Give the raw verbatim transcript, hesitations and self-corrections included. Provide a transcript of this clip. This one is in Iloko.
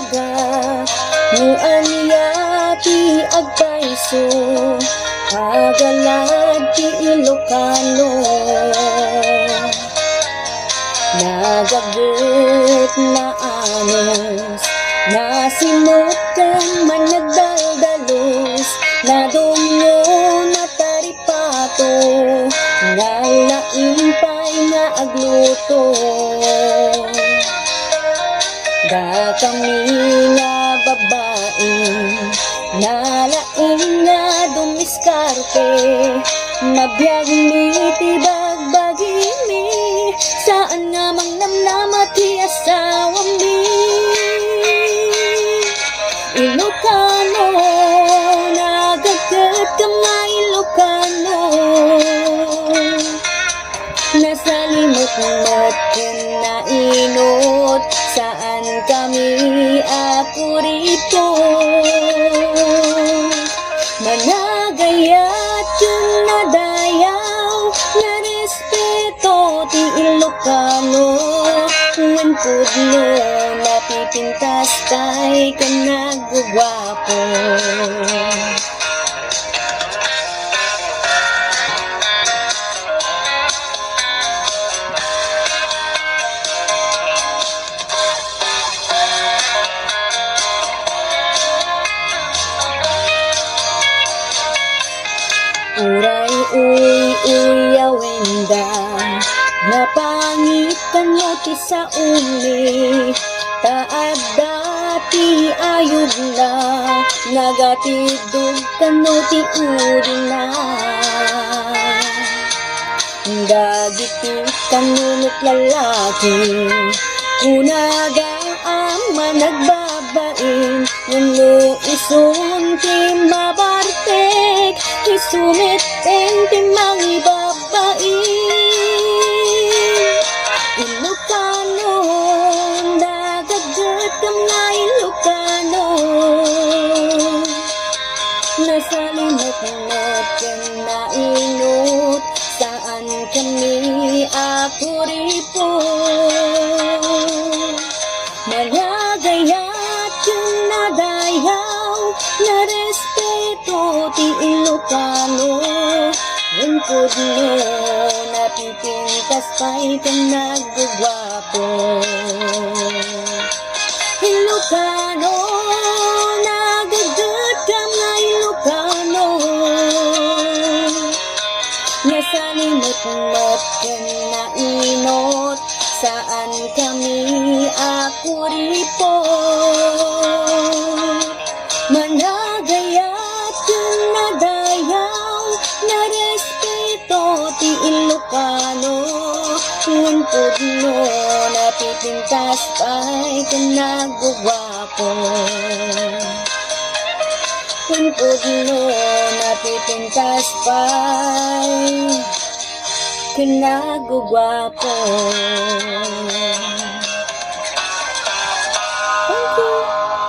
No ania ti agpayso, agalad ti Ilocano. Nagagget, naanus, nasimot ken managdaldalus, nadungngo, nataripato, nalaing pay nga agluto. Dakami nga babai, nalaing nga dumiskarte, mabiagmi ti bagbagimi, saan nga mangnamnama ti asawami. Ilocano, nagaggetkam nga Ilocano. Nasalimot met ken nainot, saan kami a kuripot. Managayat ken nadayaw, narespeto ti Ilocano. Wen pudno, napipintas pay ken naggugwapo. Uray uy-uyawen da, napangit kano ti saomi, ta adda ti ayogna, nagatidog kano ti udina. Dagiti kanunot lalaki, kunada a managbabain, wenno isun ti mabartek, isu met ti mangibabain. Ilocano, nagaggetkam nga Ilocano. Nasalimot met ken nainot, saan kami a kuripot. Managayat ken nadayaw, narespeto ti Ilocano. Wen pudno, napipintas pay ken naggugwapo. Ilocano, nagaggetkam nga Ilocano. Nasalimot met ken nainot, saan kami a kuripot. Managayat ken nadayaw, narespeto ti Ilocano. Wen pudno, napipintas pay ken naggugwapo. Wen pudno, napipintas pay ken naggugwapo.